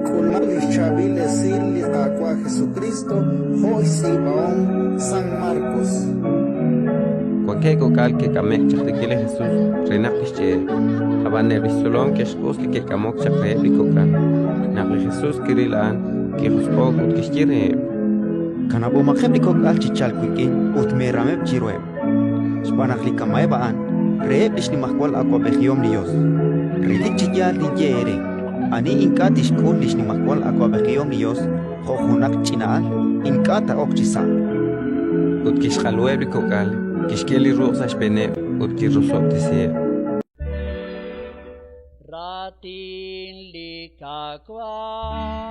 K'ulmaq li xChaab'il Esil li Qaawa' Jesukriist jo' xtz'iib'ahom San Markos. Wankeb' kok'al ke'k'ame'k chaq rik'in li Jesus re naq tixch'e'eb', ab'an eb' li xtzolom ke'xq'us li ke'k'amok chaq reheb' li kok'al. Naq li Jesus kiril a'an, kijosq'o'k ut kixye reheb': Kanab'omaqeb' li kok'al chi chalk wik'in ut meerameb' chiruheb', xb'aan naq li kama'eb' a'an reheb' li xnimajwal awab'ejihom li Yos. Relik chi yaal ninye eere: ani ink'a' tixk'ul li xnimajwal awab'ejihom li Yos jo' junaq ch'ina'al, ink'a' taa'ok chisa'. Ut kixq'aluheb' li kok'al, kixk'e li ruq' sa' xb'eeneb' ut kirosob'tesiheb'. Raatin li Qaawa'.